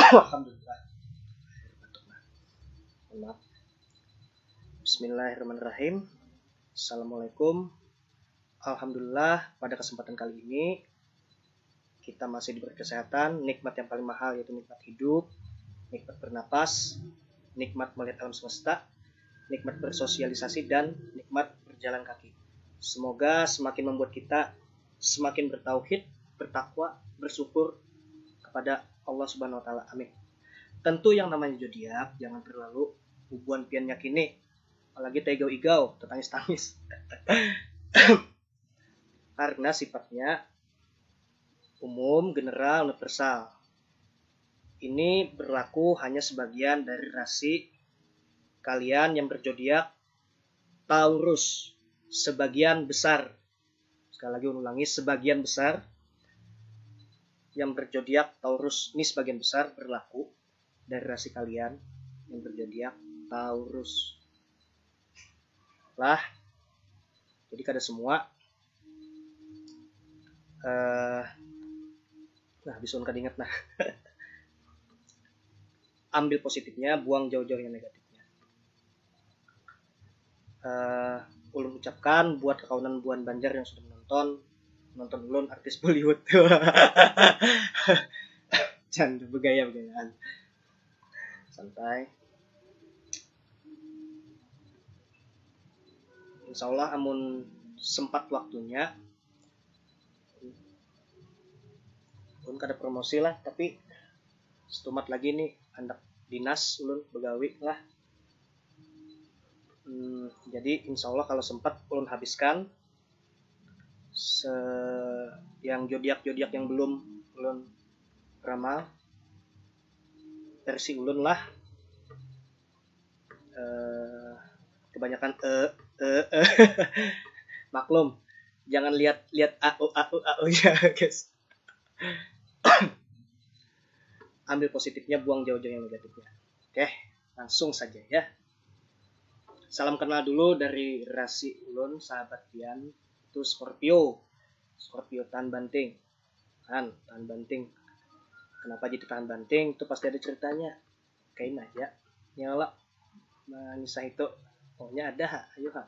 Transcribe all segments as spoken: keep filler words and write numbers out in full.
Alhamdulillah. Mohon maaf. Bismillahirrahmanirrahim. Assalamualaikum. Alhamdulillah, pada kesempatan kali ini kita masih diberi kesehatan, nikmat yang paling mahal yaitu nikmat hidup, nikmat bernapas, nikmat melihat alam semesta, nikmat bersosialisasi, dan nikmat berjalan kaki. Semoga semakin membuat kita semakin bertauhid, bertakwa, bersyukur kepada Allah Subhanahu wa Ta'ala. Amin. Tentu yang namanya zodiak jangan terlalu bubuhan pian yakini, apalagi taigau-igau, tatangis-tangis. Karena sifatnya umum, general, universal. Ini berlaku hanya sebagian dari rasi kalian yang berzodiak Taurus, sebagian besar. Sekali lagi ulangi, sebagian besar yang berzodiak Taurus ini sebagian besar berlaku dari rasi kalian yang berzodiak Taurus. Lah, jadi kada semua. Eh, nah, bisuan kada ingat nah. Ambil positifnya, buang jauh-jauh yang negatifnya. Eh, ulun ucapkan buat kakawanan buhan Banjar yang sudah menonton, nonton ulun artis Bollywood. Canda, begaya-begayaan. Santai. Insya Allah amun sempat waktunya, ulun kada promosi lah, tapi setumat lagi nih, handak dinas ulun begawi lah. Hmm, jadi insya Allah kalau sempat ulun habiskan se yang zodiak-zodiak yang belum ulun ramal, versi ulun lah. Eh, kebanyakan eh eh eh. Maklum, jangan lihat lihat au au au ya guys. Ambil positifnya, buang jauh-jauh yang negatifnya. Oke, langsung saja ya. Salam kenal dulu dari rasi ulun, sahabat pian, itu Scorpio. Scorpio tahan banting. Tahan, tahan banting. Kenapa jadi tahan banting? Itu pasti ada ceritanya. Kain aja. Nyala. Mengisah itu. Pokoknya ada ha. Ayo ha.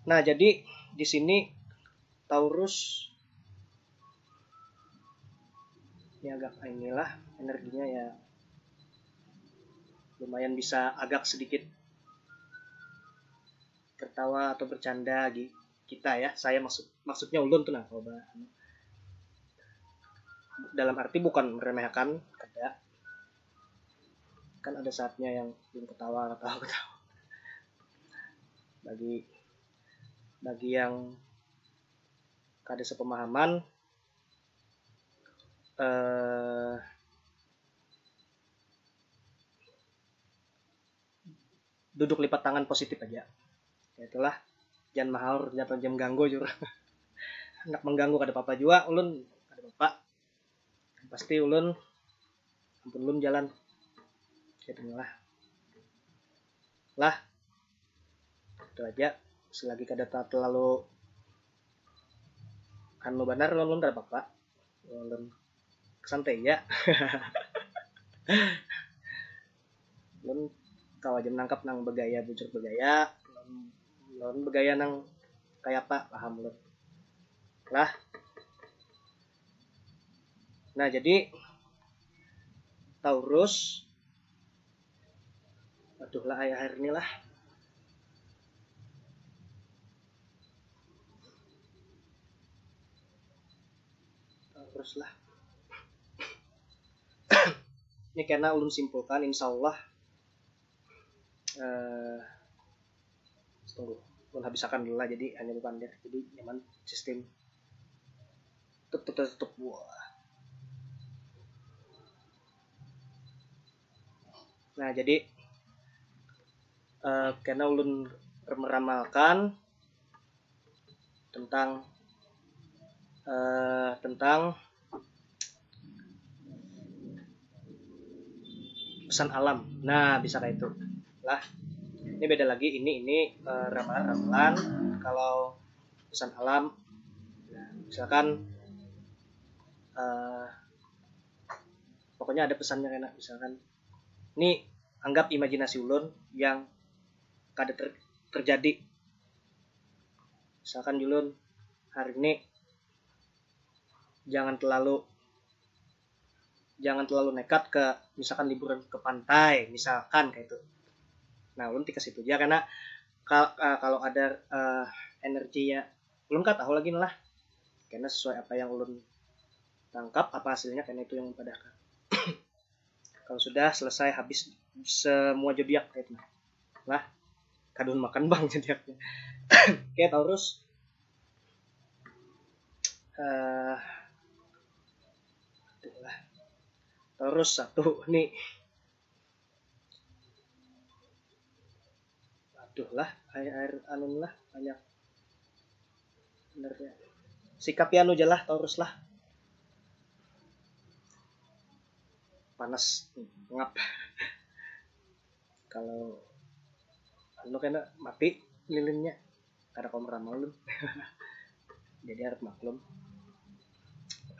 Nah, jadi di sini Taurus ini agak inilah energinya ya, lumayan bisa agak sedikit tertawa atau bercanda gi-, kita ya. Saya maksud maksudnya ulun tuh nah kalau ba-, anu. Dalam arti bukan meremehkan, kada. Kan ada saatnya yang belum ketawa, ketawa, ketawa. Bagi bagi yang kada sepemahaman, eh, duduk lipat tangan positif aja. Ya itulah, jangan mahaur, jangan jangan ganggu jur. Anak mengganggu kada apa-apa juga, ulun kada apa-apa. Pasti ulun, ampun ulun jalan. Gitu lah. Lah. Itu aja. Selagi kada terlalu anu banar, ulun kada apa-apa. Ulun santai ya. Ulun kawa aja menangkap nang begaya, bujur begaya. Ulun, ulun begaya nang kaya apa, paham ulun. Lah. Nah, jadi Taurus. Aduh lah, akhir ini lah. Taurus lah. Ini karena ulun simpulkan, insya Allah, eh, tunggu, ulun habisakan dulu lah, jadi hanya bepander, jadi nyaman sistem. Tutup, tutup, tutup. Wah. Nah, jadi, eh, karena ulun meramalkan tentang, eh, tentang pesan alam. Nah, bisa kayak itu. Lah, ini beda lagi. Ini, ini, eh, ramalan-ramalan. Kalau pesan alam, nah, misalkan uh, pokoknya ada pesannya kena, misalkan ini anggap imajinasi ulun yang kada ter, terjadi. Misalkan ulun hari ini jangan terlalu jangan terlalu nekat ke misalkan liburan ke pantai misalkan kayak itu. Nah, ulun tikas itu aja karena kal, uh, kalau ada uh, energinya ulun nggak tahu lagi lah karena sesuai apa yang ulun tangkap apa hasilnya karena itu yang padahkan. Kalau sudah selesai habis semua zodiak kayak itu lah, kadun makan bang zodiaknya. Oke, Taurus. Uh, Taurus satu nih. Aduh lah, air, air anun lah banyak. Benernya. Sikapi anu aja lah, Taurus lah. Panas, ngap. Kalau anu kena mati lilinnya, kada kaum ramal ulun. Jadi harap maklum.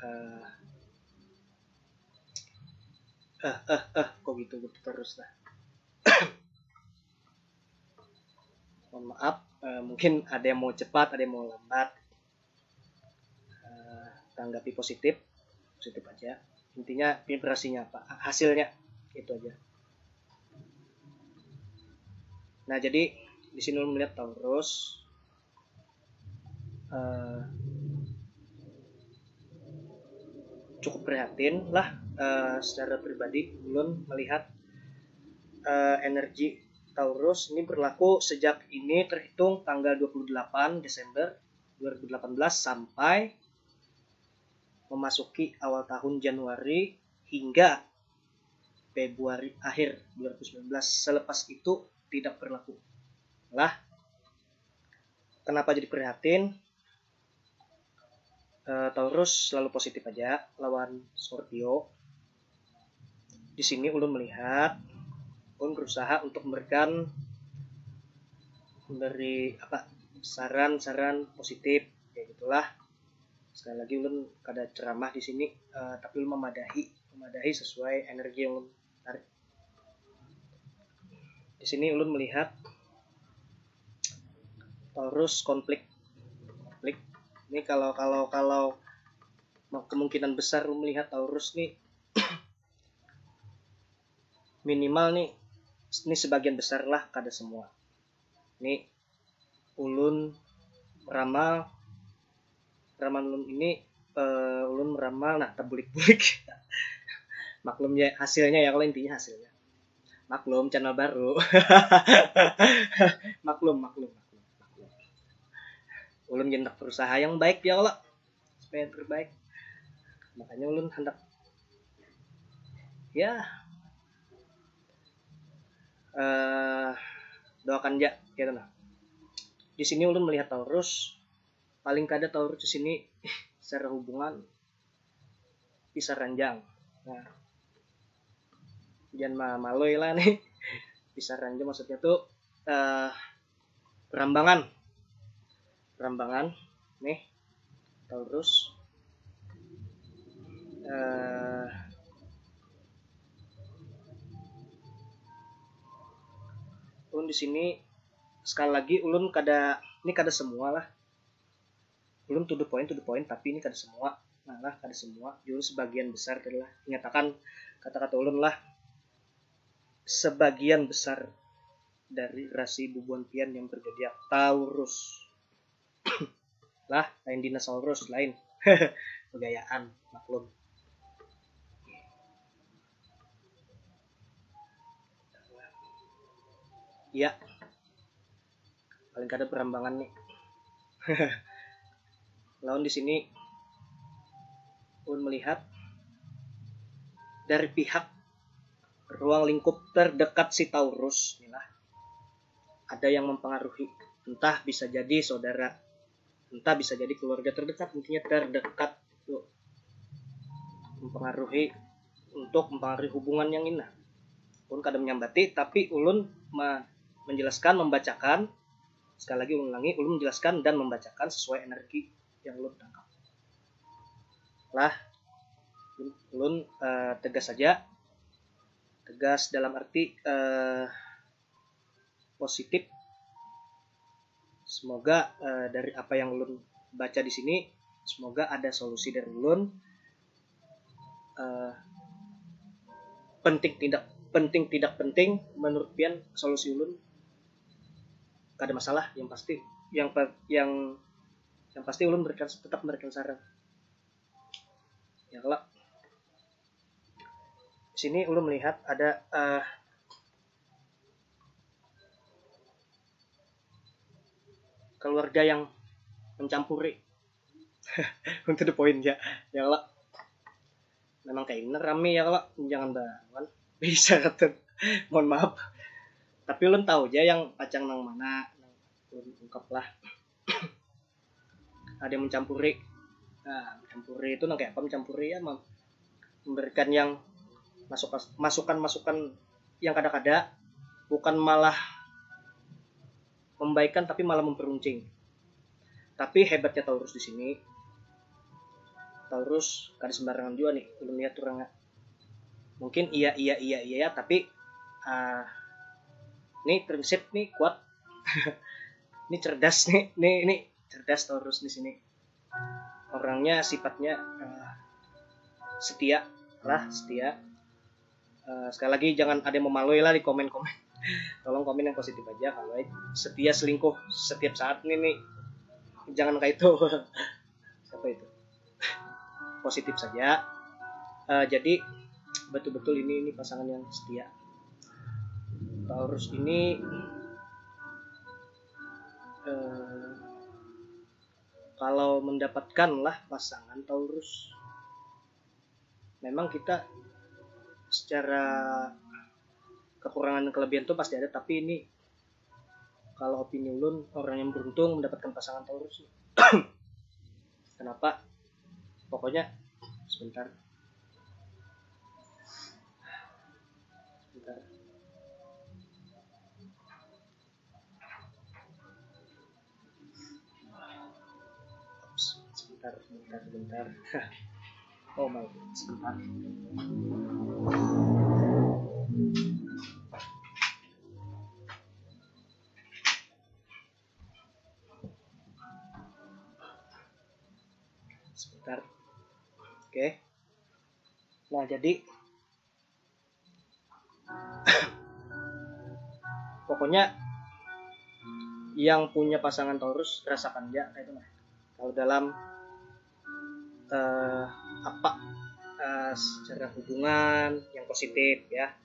Eh, eh, eh, eh, kok gitu, gitu terus lah. Mohon maaf, eh, mungkin ada yang mau cepat, ada yang mau lambat. Eh, tanggapi positif, positif aja. Intinya vibrasinya apa, hasilnya itu aja. Nah, jadi di sini ulun melihat Taurus eh, cukup prihatin lah, eh, secara pribadi ulun melihat eh, energi Taurus ini berlaku sejak ini terhitung tanggal dua puluh delapan Desember dua ribu delapan belas sampai memasuki awal tahun Januari hingga Februari akhir dua ribu sembilan belas. Selepas itu tidak berlaku. Lah, kenapa jadi prihatin? Eh, Taurus selalu positif aja lawan Scorpio. Di sini ulun melihat ulun berusaha untuk memberikan, memberi apa, saran-saran positif, ya gitulah. Sekali lagi ulun kada ceramah di sini, eh, tapi ulun memadahi, memadahi sesuai energi yang ulun tarik. Di sini ulun melihat Taurus konflik. Konflik. Ini kalau, kalau, kalau kemungkinan besar ulun melihat Taurus nih minimal nih, ini sebagian besar lah, kada semua. Ini ulun ramal, ramal ulun ini, eh, ulun meramal, nah, terbulik-bulik. Maklum ya, hasilnya ya, kalau intinya hasilnya. Maklum, channel baru. Maklum, maklum, maklum, maklum. Ulun gendak berusaha yang baik ya Allah, supaya yang terbaik. Makanya ulun hendak, ya, eh, doakan ja, gitu nah. Di sini ulun melihat Taurus, paling kada Taurus di sini secara hubungan pisah ranjang. Nah, jangan maloi lah nih. Pisah ranjang maksudnya tuh, eh, perambangan. Perambangan nih, Taurus. Eh, ulun di sini sekali lagi ulun kada, ini kada semua lah. Ulun to the point, to the point, tapi ini kada semua. Nah, lah, kada semua. Jadi sebagian besar adalah, ingatakan kata-kata ulun lah, sebagian besar dari rasi bubuhan pian yang berzodiak Taurus. Lah, lain dinosaurus, lain. Begayaan, maklum. Iya. Paling kada perambangan nih. Lawan di sini ulun melihat dari pihak ruang lingkup terdekat si Taurus inilah ada yang mempengaruhi, entah bisa jadi saudara, entah bisa jadi keluarga terdekat, intinya terdekat itu mempengaruhi, untuk mempengaruhi hubungan yang ini. Pun kada menyambati, tapi ulun menjelaskan, membacakan, sekali lagi ulun ulangi, ulun menjelaskan dan membacakan sesuai energi yang ulun tangkap lah. ulun uh, tegas saja, tegas dalam arti uh, positif. Semoga uh, dari apa yang ulun baca di sini, semoga ada solusi dari ulun. Uh, penting tidak penting tidak penting menurut pian solusi ulun, kada masalah. Yang pasti, yang yang yang pasti ulun berikan, tetap memberikan saran. Ya kalau sini ulun melihat ada uh, keluarga yang mencampuri. Untuk the point ya, ya kalau memang kayak ini rame ya kalau jangan bangun bisa kata, mohon maaf, tapi ulun tahu aja yang pacang nang mana, ulun ungkap lah. Ada yang mencampuri. Nah, mencampuri itu nang kayak apa mencampuri ya, memberikan yang masuk masukan-masukan yang kada-kada, bukan malah membaikan tapi malah memperuncing. Tapi hebatnya Taurus di sini, Taurus kada sembarangan juga nih belum lihat orangnya. Mungkin iya iya iya iya ya, tapi uh, ini prinsip nih kuat. Ini cerdas nih, nih ini cerdas Taurus di sini. Orangnya sifatnya uh, setia lah, setia. Uh, sekali lagi jangan ada yang memalui lah di komen-komen. Tolong komen yang positif aja kalau setia selingkuh setiap saat nih nih. Jangan kayak itu. Apa itu? Positif saja. Uh, jadi betul-betul ini ini pasangan yang setia. Taurus ini uh, kalau mendapatkanlah pasangan Taurus, memang kita secara kekurangan dan kelebihan itu pasti ada, tapi ini kalau opini ulun orang yang beruntung mendapatkan pasangan Taurus. Kenapa? Pokoknya sebentar. Sebentar. Sebentar, sebentar, sebentar. Oh my God, sebentar. Sebentar. Oke. Nah, jadi pokoknya yang punya pasangan Taurus rasakan ya kayak itu nah. Kalau dalam uh, apa uh, secara hubungan yang positif ya,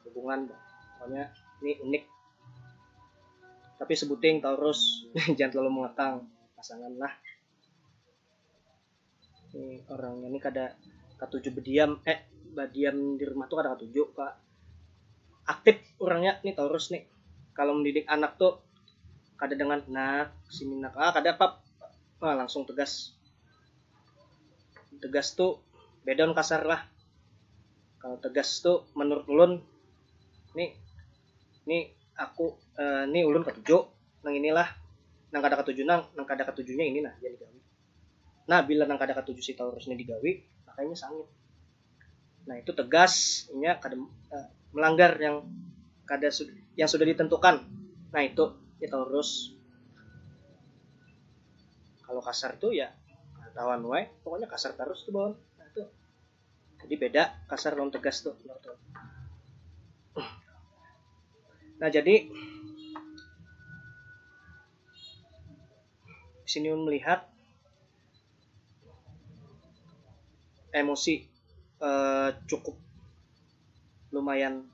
hubungan pokoknya ini unik. Tapi sebuting Taurus jangan terlalu mengekang pasangan lah. Ini orangnya ini kada katuju berdiam eh berdiam di rumah tuh kada katuju kak. Aktif orangnya nih Taurus nih. Kalau mendidik anak tuh kada dengan nak sini nak ah kada apa ah, langsung tegas. Tegas tuh beda kasar lah. Kalau tegas tuh menurut ulun nih nih aku eh, nih ulun katuju nang inilah nang kada katuju nang nang kada katujunya ini nah jadi gawi. Nah bila nang kada katuju si Taurus ini digawi makanya sangit. Nah itu tegas inya kada uh, melanggar yang kada yang sudah ditentukan. Nah itu ya Taurus kalau kasar tuh ya tahuan wae pokoknya kasar terus tuh bawaan. Nah itu jadi beda kasar lawan tegas tuh. Nah jadi di sini melihat emosi uh, cukup lumayan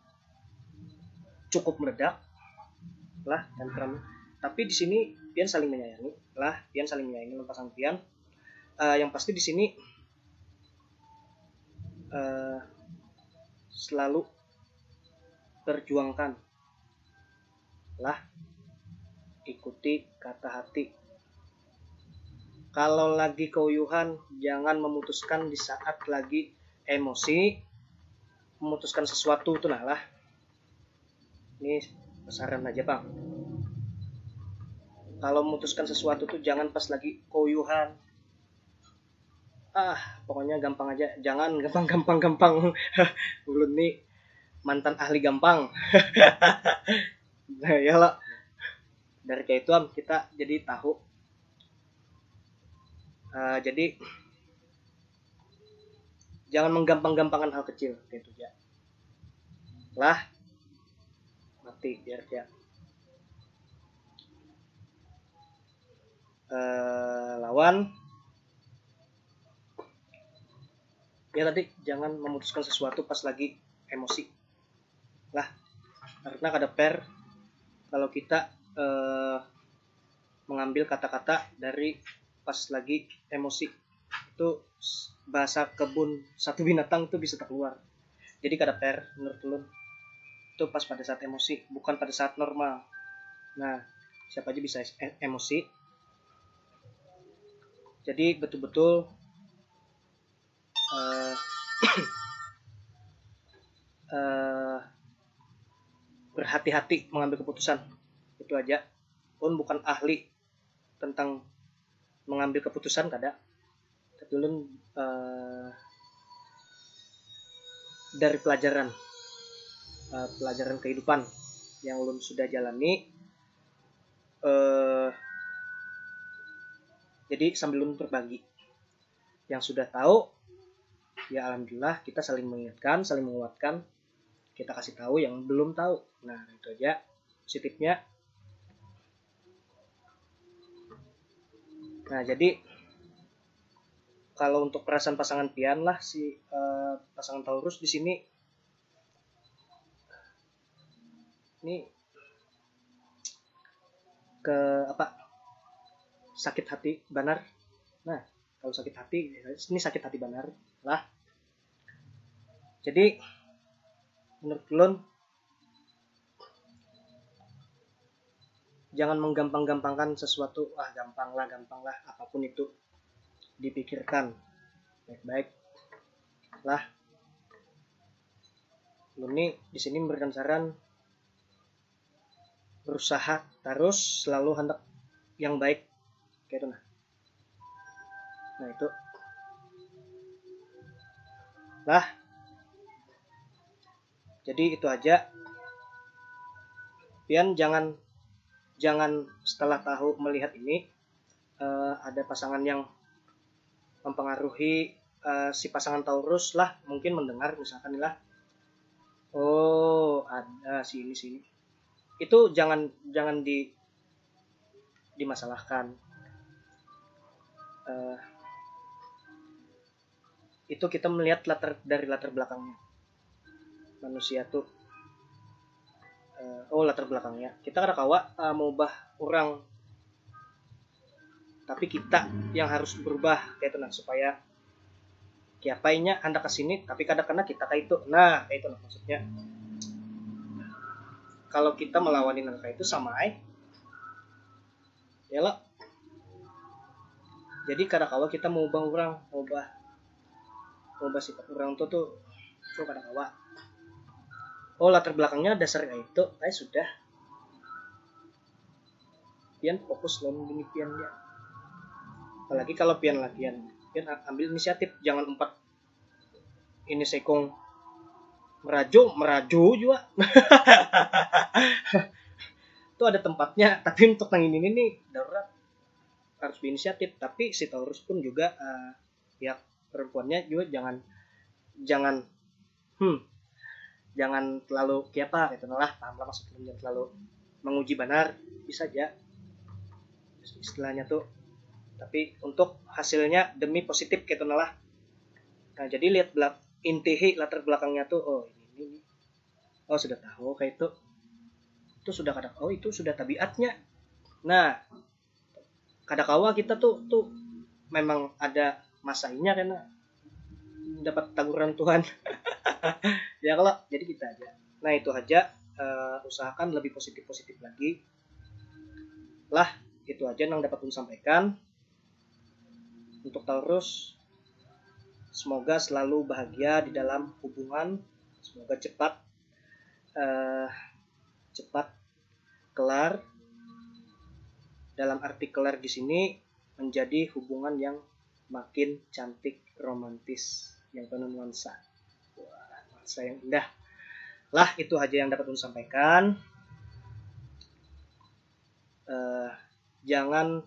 cukup meledak lah tantram. Tapi di sini pian saling menyayangi lah, pian saling menyayangi lawan pasangan pian. Uh, yang pasti di sini uh, selalu perjuangkan lah, ikuti kata hati. Kalau lagi keuyuhan, jangan memutuskan di saat lagi emosi, memutuskan sesuatu tuh nah lah. Ini saran aja bang. Kalau memutuskan sesuatu tuh jangan pas lagi keuyuhan. Ah, pokoknya gampang aja, jangan gampang-gampang gampang. Ulun nih mantan ahli gampang. Nah, ya lah. Dari kayak itu am kita jadi tahu. Uh, jadi jangan menggampang-gampangkan hal kecil kayak itu ya. Lah, mati biar dia. Uh, lawan ya tadi jangan memutuskan sesuatu pas lagi emosi lah, karena kada fair kalau kita uh, mengambil kata-kata dari pas lagi emosi. Itu bahasa kebun satu binatang itu bisa terkeluar. Jadi kada fair menurut ulun. Itu pas pada saat emosi, bukan pada saat normal. Nah, siapa aja bisa emosi. Jadi betul-betul uh, uh, berhati-hati mengambil keputusan. Itu aja. Ulun bukan ahli tentang mengambil keputusan kada, tapi ulun uh, dari pelajaran uh, pelajaran kehidupan yang ulun sudah jalani. Uh, jadi sambil ulun berbagi yang sudah tahu, ya alhamdulillah kita saling mengingatkan, saling menguatkan, kita kasih tahu yang belum tahu. Nah, itu aja positifnya. Nah, jadi kalau untuk perasaan pasangan pian lah si uh, pasangan Taurus di sini ini ke apa, sakit hati benar. Nah, kalau sakit hati ini sakit hati benar lah. Jadi menurut ulun jangan menggampang-gampangkan sesuatu. Ah, gampang lah, gampang lah, apapun itu dipikirkan baik-baik lah. Ini di sini memberikan saran berusaha terus selalu hendak yang baik kayak itu. Nah, nah itu lah. Jadi itu aja. Pian jangan jangan setelah tahu melihat ini uh, ada pasangan yang mempengaruhi uh, si pasangan Taurus lah, mungkin mendengar misalkan lah, oh ada si ini sini, itu jangan jangan di dimasalahkan. Uh, itu kita melihat latar dari latar belakangnya manusia tuh. Uh, oh, latar belakangnya kita kada kawa uh, mengubah orang, tapi kita yang harus berubah kayak itu nah, supaya kiapainya hendak ke sini tapi kada kena kita kayak itu. Nah, kayak itu nah maksudnya. Kalau kita melawan yang kayak itu sama aja ya lah. Jadi kada kawa kita mengubah orang, mengubah mengubah sifat orang tuh tuh tuh kada kawa. Oh, latar belakangnya dasar kayak itu, kayak sudah. Pian fokus lawan demikian ya. Apalagi kalau pian latihan, pian ambil inisiatif, jangan empat ini sekong merajo merajo juga. Itu ada tempatnya, tapi untuk yang ini nih darurat harus berinisiatif. Tapi si Taurus pun juga uh, pihak perempuannya juga jangan jangan hmm jangan terlalu kiapa gitu lah, paham lah maksudnya, jangan terlalu menguji benar, bisa aja istilahnya tuh, tapi untuk hasilnya demi positif gitu lah. Nah, jadi lihat belak intihi latar belakangnya tuh, oh ini ini oh sudah tahu kayak itu, itu sudah kadang oh itu sudah tabiatnya. Nah, kada kawa kita tuh tuh memang ada masanya karena dapat taguran Tuhan. Ya kalau jadi kita aja. Nah, itu aja. Uh, usahakan lebih positif positif lagi lah. Itu aja yang dapat saya sampaikan untuk Taurus. Semoga selalu bahagia di dalam hubungan. Semoga cepat uh, cepat kelar. Dalam arti kelar di sini menjadi hubungan yang makin cantik, romantis, yang penuh nuansa. Wah, nuansa yang indah. Lah, itu aja yang dapat ulun sampaikan. Eh, jangan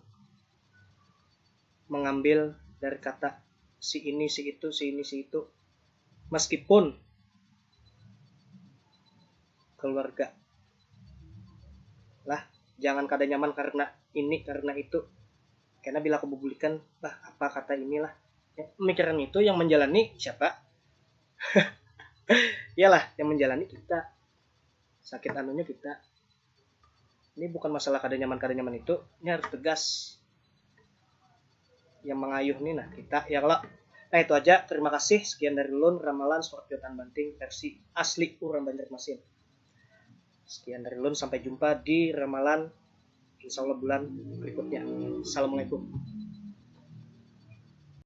mengambil dari kata si ini, si itu, si ini, si itu. Meskipun keluarga. Lah, jangan kada nyaman karena ini, karena itu. Karena bila aku bubulikan, bah, apa kata inilah. Ya, pemikiran itu yang menjalani siapa? Iyalah, yang menjalani kita. Sakit anunya kita. Ini bukan masalah kada nyaman, kada nyaman itu. Ini harus tegas. Yang mengayuh nih, nah, kita, ya kalau. Nah, itu aja. Terima kasih. Sekian dari ulun, ramalan Scorpio Tan Banting versi asli urang Banjarmasin. Sekian dari ulun, sampai jumpa di ramalan, insya Allah, bulan berikutnya. Assalamualaikum.